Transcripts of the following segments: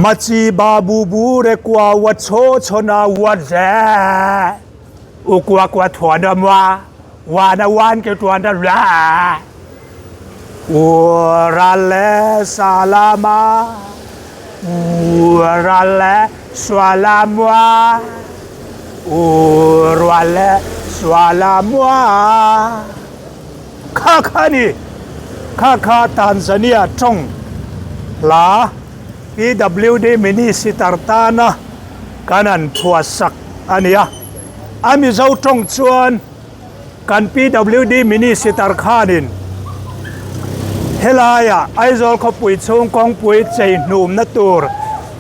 Machi ba bu bu re kua wa cho cho na wa ze u kua kua thuan da mua wa na wan ke tuan da la u ra le sa la ma u ra le swa la mua u ra le swa la mua Kha kha ni kha kha Tanzania tawng hla PWD Minister tana kan han phuahsak a ni a. A Mizo tawng chuan kan PWD Minister khanin helaiah Aizawl khawpui chhung kawngpui chei hnumna tur,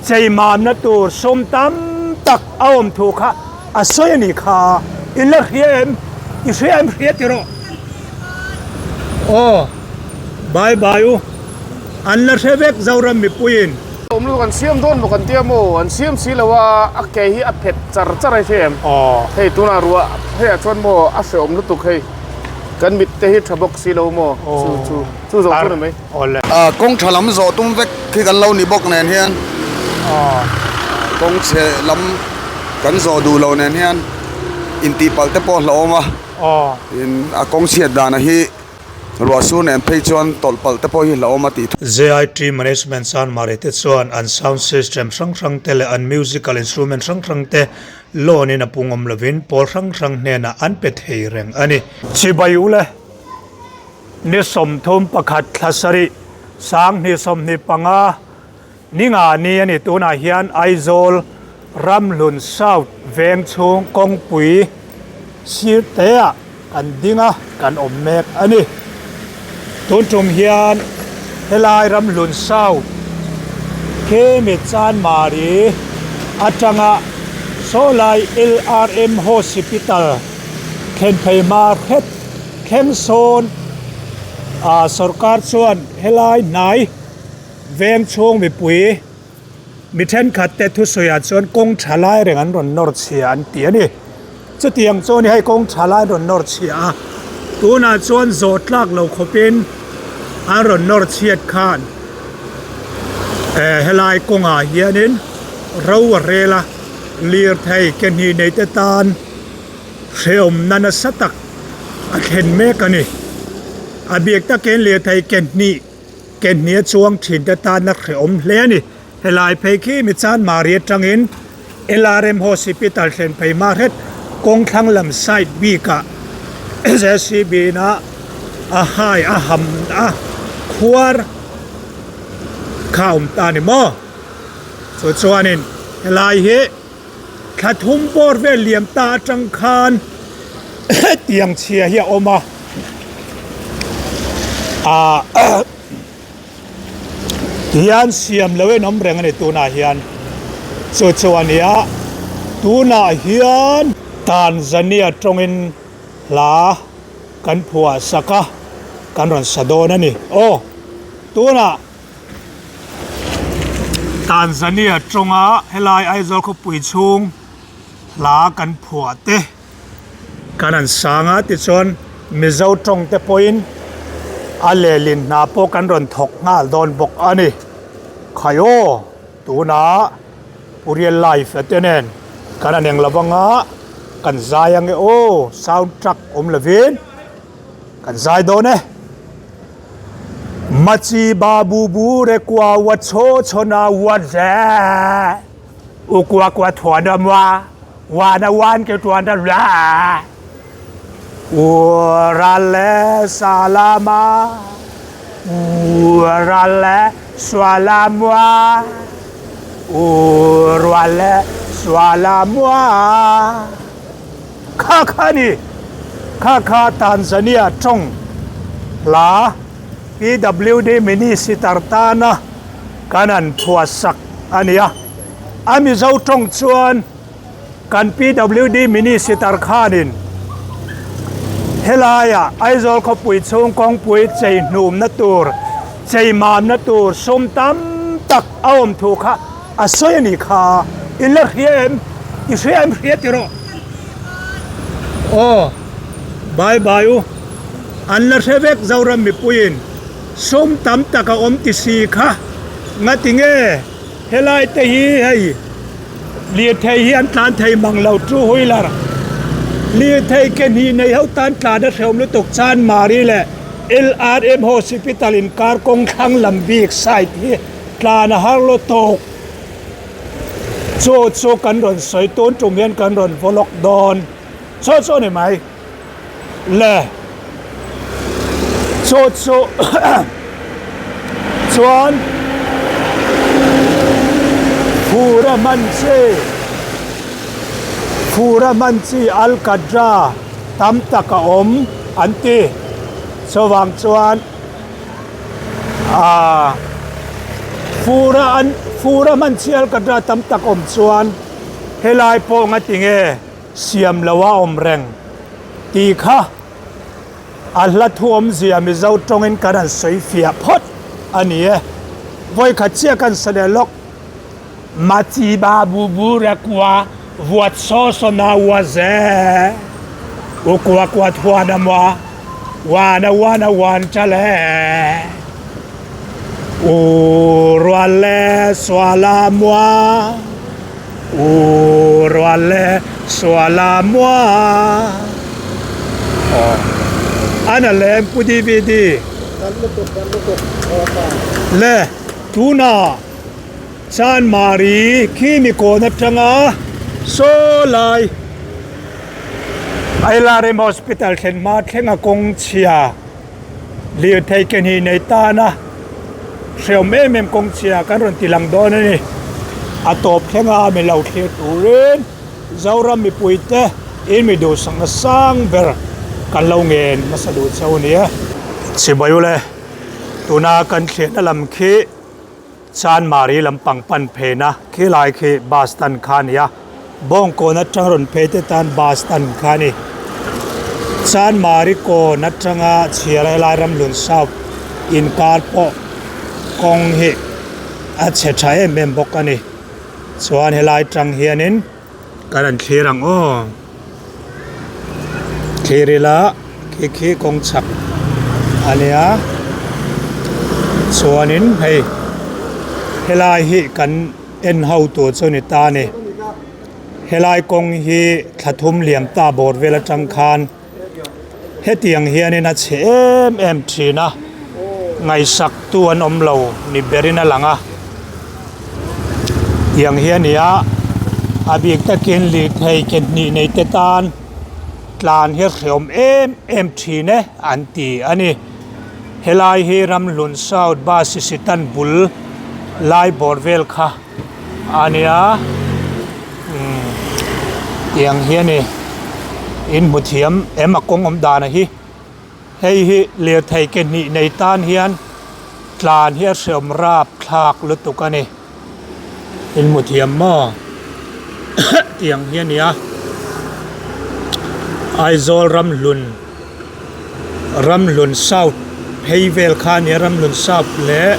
chei mamna tur sum tam tak a awm thu kha A sawi a nih kha, i la hria em? I hria em hria ti rawh. Aw, bye bye u. An la hre vek Zoram mipuiin. Awm lutuk an siam dawn maw kan tia maw? An siam si lo a, a ke hi a phet char char a hria em? Aw. Hei tunah ruah hei ah chuan maw a hrehawm lutuk hei. Kan mit te hi tha bawk si lo maw? Chu chu chu zawng chu ni mai. Awle. Kawng tha lam zawh tum vek khi kan lo ni bawk nen hian. Aw. Kawng chhe lam. Kan zawh duh loh nen hian intihpalh te pawh a hlauhawm a, tin a kawng chhiat dana hi ruah sur nen phei chuan tawlh palh te pawh hi hlauhawm a tih thu. JIT Management Chanmari te chuan an sound system hrang hrang te leh an musical instrument hrang hrang te loan in a pung awm lovin pawl hrang hrang hnenah an pe thei reng a ni. Chibai ule ni 31 thla sarih 2025 Ninga ni a ni tunah hian Aizawl Ramhlun South veng chhung kawngpui sir teah kan ding a, kan awm mek a ni. Tun tum hian helai Ramhlun South Khemi Chanmari atanga sawlai LRM Hospital thlen phei hma hret thleng sawn ah sorkar chuan helai hnai Veng chhung mipui mi thenkhat te thusawiah chuan kawng tha lai reng an rawn nawr chhia an ti a ni. Chutiang chuan hei kawng tha lai an rawn nawr chhia a, tunah chuan zawh tlak lo khawpin an rawn nawr chhiat khan eh helai kawngah hianin ro a rel a, lirthei ke hnih nei te tan hrehawmna nasa tak a thlen mek a ni. A bik takin lirthei ke hnih. Ke hnia chuang thin te tana hrehawm hle a ni. Helai phei khi mi Chanmari atangin LRM Hospital thlen phei hma hret kawng thlang lam side bikah JCB in a a hai a ham a khuar kha a awm ta a ni maw? Chu chuanin helai hi thla thum bawr vel liam ta atang khan tiang chhia hi a awm a ah tihian siam lo in awm reng a ni tunah hian chu chu a nia tunah hian Tanzania tawngin hla kan phuah sak a kan rawn sa dawn a ni aw tunah. Tanzania tawnga helai Aizawl khawpui chhung hla kan phuah te kan han sang a tichuan Mizo tawng te pawhin a lehlin hna pawh kan rawn thawk nghal dawn bawk a ni. Khai aw tunah Pu Real Life a te nen kan han eng lo anga kan zai ange aw sound truck awm lovin kan zai dawn e. Machi ba bu bu re kua wa cho cho na wa ze u kua kua thua na mua wa na wan ke tuan da la u ra le sa la ma u ra le swa la mua u ra le swa la mua Kha kha ni kha kha Tanzania tawng hla PWD Minister tana kan han phuahsak a ni a. A Mizo tawng chuan kan PWD Minister khanin helaiah Aizawl khawpui chhung kawngpui chei hnumna tur, chei mamna tur sum tam tak a awm thu kha A sawi a nih kha, i la hria em? I hria em hria ti rawh. Aw, bye bye u. An la hre vek Zoram mipuiin sum tam tak a awm ti si kha. Ngati nge? Helai te hi hei lirthei hi an tlan thei mang lo two wheeler lirthei ke hnih nei ho tan tlan a hrehawm lutuk Chanmari leh LRM Hospital inkar kawng thlang lam bik side hi tlan a har lutuk. Chu chu kan rawn sawi tun tum hian kan rawn vaw lawk dawn chu chu a ni mai le chu chu chuan fur a hman chi fur a hman chi alkatra tam tak a awm an ti chuvang chuan. Aaa fura an fura hman chial ka dra tam tak awm chuan helai pawh nga tinge siam lo a awm reng tih kha a hla thu awmzia Mizo tawngin kan han sawi fiah phawt a ni e. Vawikhat chiah kan sa leh lawk. Machiba bubu rekua vuat saw saw na ua ze u kua kua thua na mua wana wana wan cha le u rual le sua la mua u rual le sua la mua ana lem pu dvd le tuna Chanmari khi mi kawn atanga saw lai Ailarem Hospital thlen hma thlenga kawng chhia lirthei ke hnih nei tana hrehawm em em kawng chhia kan rawn ti lang dawn a ni. A tawp thlenga mi lo thlir turin Zoram mipuite in mi duhsakna sang ber kan lo ngen hmasa duh cheu a ni e. Chibai ule, tuna kan thliahna lam khi. Chanmari lampang pan phena khilai khi bus stand kha a ni a, Bawngkawn atang rawn phei te tan bus stand kha a ni. Chanmari kawn atanga chhiar helai Ramhlun South inkar pawh kawng hi a chhe tha em em bawk a ni. Chuan helai tang hianin kan han thlir ang aw. Thlir ila khi khi kawng chhak a nia chuanin hei helai hi kan en ho tur chu ni ta a ni helai kawng hi thla thum liam ta bawr vel atang khan hetiang hianin a chhe em em thin a ngaihsak tu an awm lo ni berin a lang a tiang hi a ni a a bik takin lirthei ke hnih nei te tan tlan hi a hreawm em em thin e an ti a ni helai hi Ramhlun South bus stand bul lai bawr vel kha a nia umm tiang hi a ni in hmu thiam em a kawng awm dan a hi hei hi lirthei ke hnih nei tan hian tlan hi a hreawm rap thlak lutuk a ni in hmu thiam maw tiang hi a ni a Aizawl Ramhlun Ramhlun South phei vel kha a nia Ramhlun South leh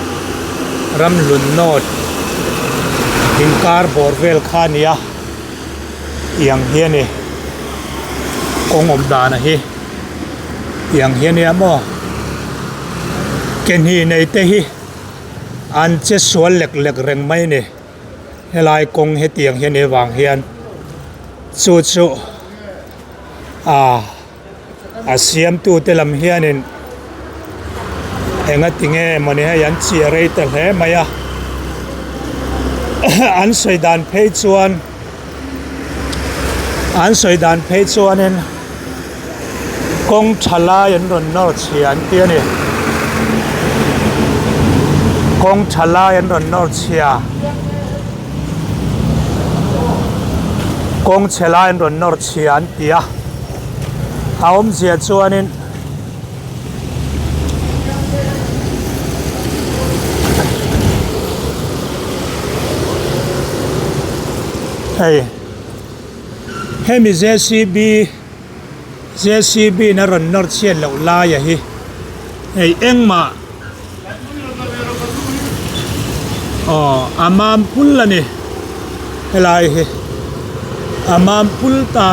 Ramhlun North inkar bawr vel kha a nia tiang hi a ni kawng awm dan a hi tiang hi a nia maw ke hnih nei te hi an che sual lek lek reng mai a ni helai kawng hetiang hi a nih avang hian chu chu ah. A siamtute lam hianin enga tinge mawni hei an chiah rei ta hle mai a an sawi dan phei chuan an sawi dan phei chuanin kawng tha lai an rawn nawr chhia an ti a ni kawng tha lai an rawn nawr chhia kawng chhe lai an rawn nawr chhia an ti a. A awmzia chuanin hei hemi JCB JCB in a rawn nawr chhiat loh laia hi hei engmah aw a mam pul a ni helai hi a mam pul ta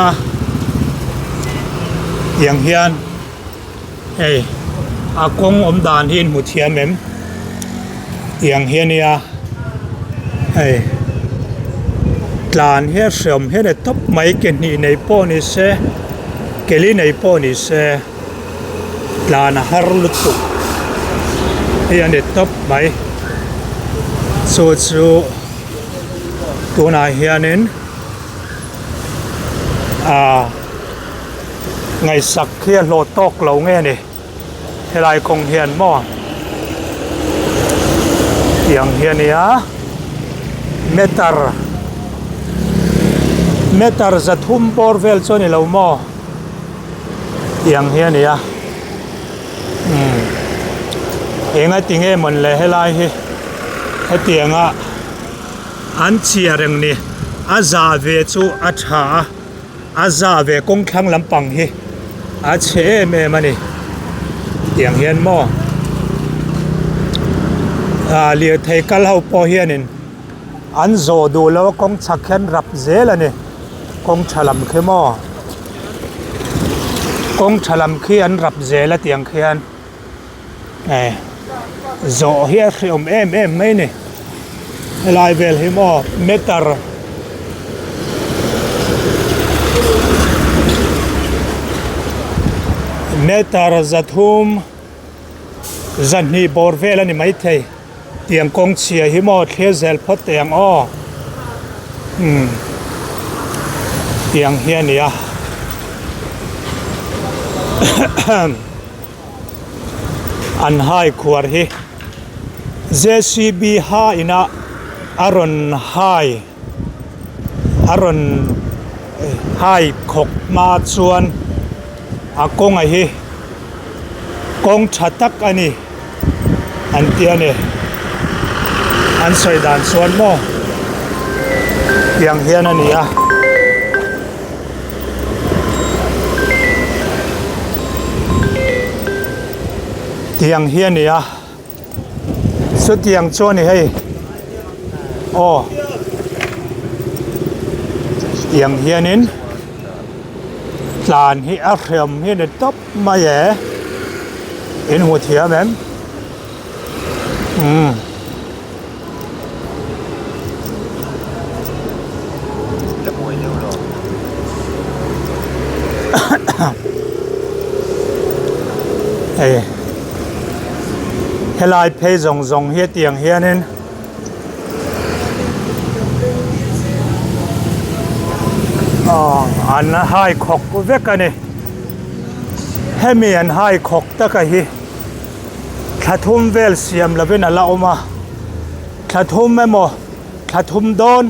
tiang hian hei a kawng awm dan hi in hmu thiam em tiang hi a nia. Hei tlan hi a hreawm hian e tawp mai ke hnih nei pawh ni se ke li nei pawh ni se tlan a har lutuk hei a ni tawp mai chu chu tunah hianin ah ngaihsak hi a hlawh tawk lo nge ni. Helai kawng hian maw tiang hi a nia meter meter 300 bawr vel chu a ni lo maw tiang hi a nia umm enga tinge mawn le helai hi hetianga an chhia reng ni a za ve chu a tha a. A za ve kawng thlang lampang hi a chhe em em a ni tiang hian maw ah lirthei kal ho pawh hianin an zawh duh lo a kawng chhak hian rap zel a ni kawng tha lam khi maw kawng tha lam khi an rap zel a tiang khian. Eh zawh hi a hreawm em em mai ni helai vel hi maw meter meter 300 zahnih bawr vel a ni maithei tiang kawng chhia hi maw thlir zel phawt teh ang aw umm tiang hi a ni a. An hai khuar hi JCB ha ina a rawn hai a rawn hai khawk hma chuan a kawnga hi kawng tha tak a ni an ti a ni an sawi dan chuan maw tiang hian a ni a. Tiang hi a ni a chutiang chu a ni hei aw tiang hianin tlan hi a hriam hi a ni tawp mai e in hmu thiam em umm. Hei helai phei zawng zawng hi tiang hianin aw an hai khawk vek a ni hemi an hai khawk taka hi. Thla thum vel siam lovin a la awm a, thla thum emaw thla thum dawn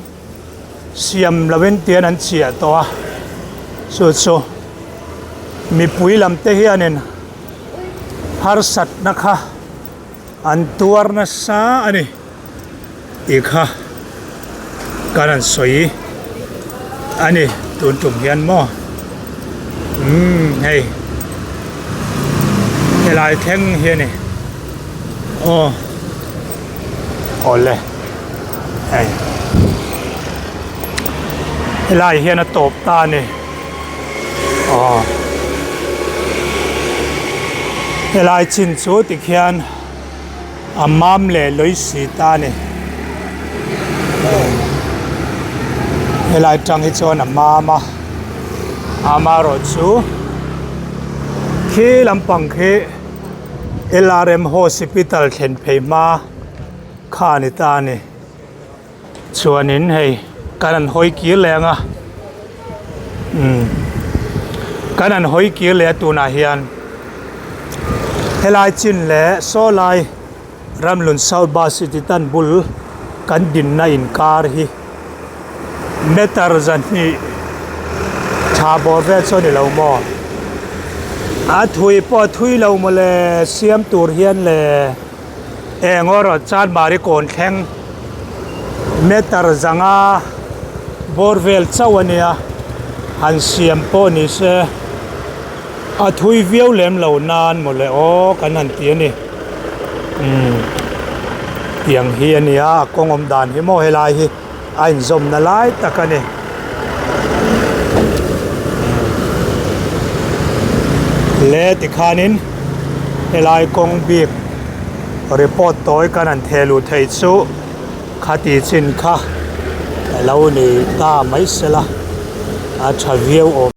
siam lovin tian an chiah tawh a, chu chu mipui lam te hianin harsatna kha an tuar nasa a ni tih kha kan han sawi a ni tun tum hian maw umm hei helai thleng hi a ni aw awle hei helai hian a tawp ta a ni aw helai chin chu tikhian. A mam leh lawi si ta a ni. Helai tang hi chuan a mam a, amaherawh chu khi lampang khi LRM Hospital thlen phei hma kha a ni ta a ni. Chuanin hei kan han hawi kir leh ang a, umm kan han hawi kir leh a tunah hian helai chin leh saw lai Ramlun South Bus City tan bul kan dinna inkar hi meter 200 tha bawr vel chu a ni lo maw? A thui pawh a thui lo mawle siam tur hian le. Eng erawh chuan Mari kawn thleng meter 500 bawr vel chauh a nia han siam pawh ni se a thui viau lem lo nan mawle aw kan han ti a ni umm tiang hi a nia a kawng awm dan hi maw helai hi a inzawmna lai tak a ni. Le tikhanin helai kawng bik report tawi kan han theh luh theih chu. Khati chin kha lo ni ta mai sela a tha viau awm.